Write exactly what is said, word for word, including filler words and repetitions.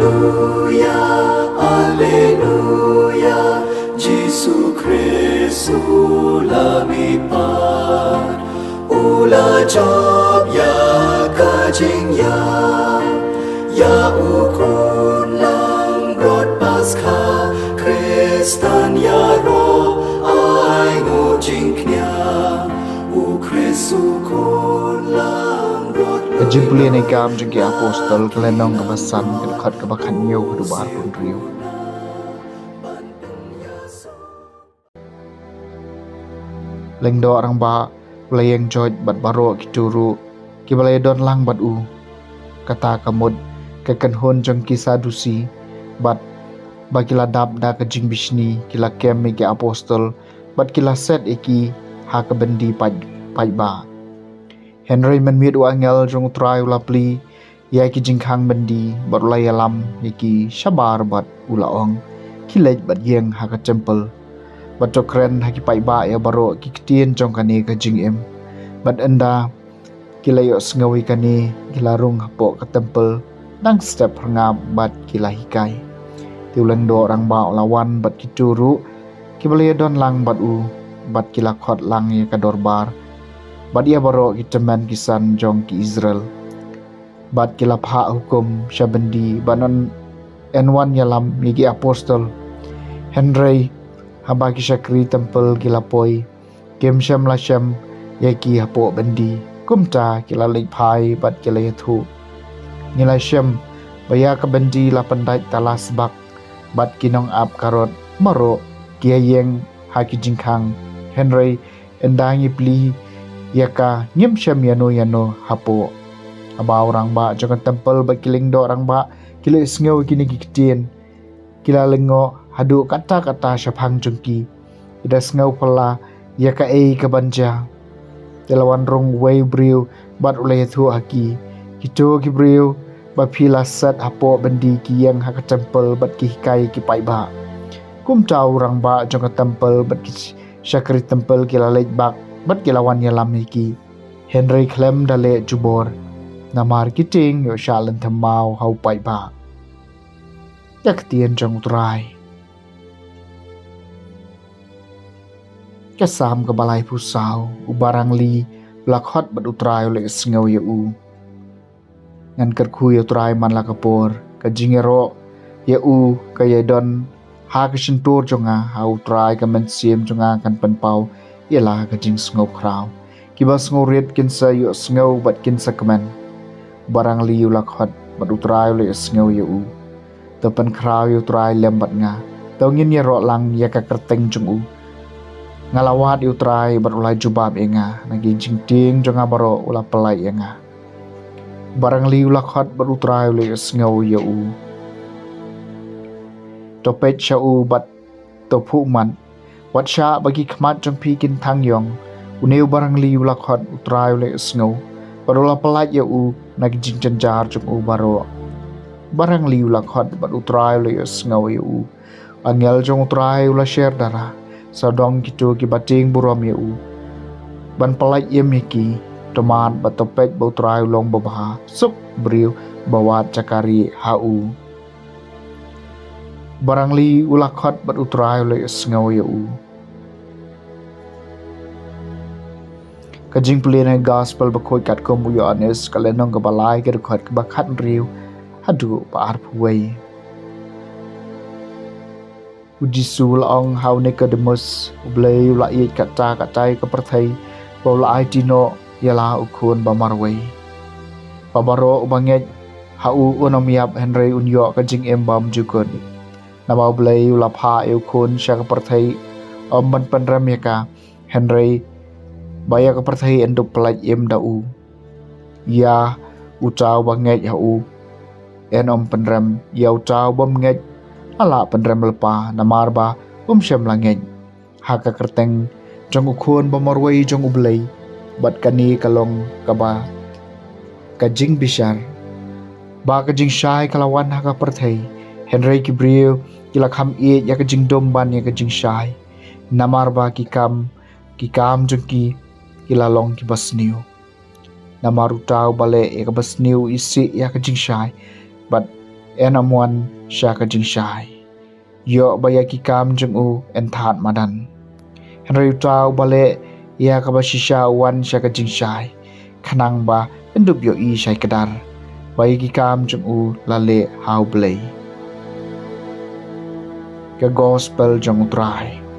Alleluia, Alleluia, Jisu Khrist u la mihpat, u la jop ïa ka jingïap, ïa u khun langbrot Paskha, Khristan ïaroh ai nguh jingkñia, u Khrist u khun langbrot. Ka jingpule ne kam jong ki apostol, ka lynnong kaba san, ka dkhot kaba khathynñiew haduh ba arphew hynriew. Lyngdoh Rangbah u la ïeng joit bad baroh kito ruh kiba la ïadon lang bad u. Kata ka mut ka kynhun jong ki Sadusi bad ba ki la dap da ka jingbishni ki la kem ïa ki apostol bad ki la set ïa ki ha ka byndi paid, paidbah. Hynrei mynmiet u angel jong U Trai u la plie ïa ki jingkhang byndi bad u la ïalam ïa ki shabar bad u la ong, khie leit bad ïeng ha ka templ bad to kren ha ki paidbah ïa baroh ki ktien jong kane ka jingim. Bad ynda ki la ïohsngew ïa kane, ki la rung hapoh ka templ dang step phyrngap bad ki la hikai. Te u Lyngdoh Rangbah u la wan bad kito ruh kiba la ïadon lang bad u, bad ki la khot lang ïa ka dorbar bad ïa baroh ki tymmen ki san jong ki Israel. Bad ki la phah hukum sha byndi ban yn wan ïalam ïa ki apostol. Hynrei haba ki shakri templ ki la poi, kim shym la shem ïa ki hapoh byndi. Kumta ki la leit phai bad ki la ïathuh, ngi la shem ba ïa ka byndi la pyndait tala sbak bad ki nongap karot baroh ki ïeng ha ki jingkhang. Hynrei ynda ngi plie ïa ka, ngim shem ïano ïano hapoh. Haba u rangbah jong ka templ bad ki lyngdoh rangbah ki la ïohsngew ïa kine ki ktien, ki la lyngngoh haduh katta katta shaphang jong ki. Ki da sngew phylla ïa kaei kaban jia. Te la wan rung uwei u briew bad u la ïathuh ha ki, kito ki briew ba phi la set hapoh byndi ki ïeng ha ka templ bad ki hikai ïa ki paidbah. Kumta u rangbah jong ka templ bad ki shakri templ ki la leit bak bad ki la wan ïalam ïa ki. Hynrei khlem da leh jubor, namar ki tieng ïoh shah lynthem maw ha u paidbah. Ka ktien jong U Trai. Ka Salm kaba laiphew saw. U barangli u la khot bad U Trai u la ïohsngew ïa u. Ngan kyrkhu ïa U Trai man la ka por, ka jingïaroh ïa u ka ïadon ha ka shyntur jong nga. Ha U Trai ka mynsiem jong nga kan pynpaw ïa la ka jingsngewkhraw. Kiba sngewrit kin sa ïohsngew bad kin sa kmen. U barangli u la khot bad U Trai u la ïohsngew ïa u. To pynkhraw ïa U Trai lem bad nga, to ngin ïaroh lang ïa ka kyrteng jong u. Nga la wad ïa U Trai bad u la jubab ïa nga, na ki jingtieng jong nga baroh u la pyllait ïa nga. U barangli u la khot bad U Trai u la ïohsngew ïa u. To peit sha u bad to phuh mat. Wat shah ba ki khmat jong phi kin thang ïong. Une u barangli u la khot, U Trai u la ïohsngew bad u la pyllait ïa u na ki jingjynjar jong u baroh. U barangli u la khot bad U Trai u la ïohsngew ïa u. Angel jong U Trai u la sher dara. Sawdong kito kiba tieng burom ïa u ban pyllait im ïa ki. To mad bad to peit ba U Trai u long babha. Suk briew ba wad jaka rieh ha u. U barangli u la khot bad U Trai u la ïohsngew ïa u. Ka jingpule na ka Gospel bakhuid katkum u Ïoannis, ka lynnong kaba lai, ka dkhot kaba khathynriew haduh ba arphew wei. U Jisu u la ong ha u Nikodemus, U Blei u la ïeit katta katta ïa ka pyrthei ba u la aiti noh ïa la u khun ba marwei, ba baroh uba ngeit ha u un ym ïap, hynrei un ïoh ka jingim bymjukut. Naba U Blei u la phah ïa u khun sha ka pyrthei, ym ban pynrem ïa ka, hynrei ba ïa ka pyrthei yn dup pyllait im da u. Ïa uta uba ngeit ha u yn ym pynrem, ïa uta u bym ngeit la lah pynrem lypa, namar ba um shym la ngeit ha ka kyrteng jong u khun ba marwei jong U Blei. Bad kane ka long kaba ka jingbishar ba ka jingshai ka la wan ha ka pyrthei, hynrei ki briew ki la kham ïeit ïa ka jingdum ban ïa ka jingshai, namar ba ki kam, ki kam jong ki ki la long kiba sniew. Namar uta uba leh ïa kaba sniew u isih ïa ka jingshai, bad Yn ym wan sha ka jingshai. Ïoh ba ïa ki kam jong u yn thad madan. Hynrei uta uba leh ïa kaba shisha u wan sha ka jingshai, khnang ba yn dup ïohi shai kdar ba ïa ki kam jong u la leh ha U Blei. Ka Gospel jong U Trai.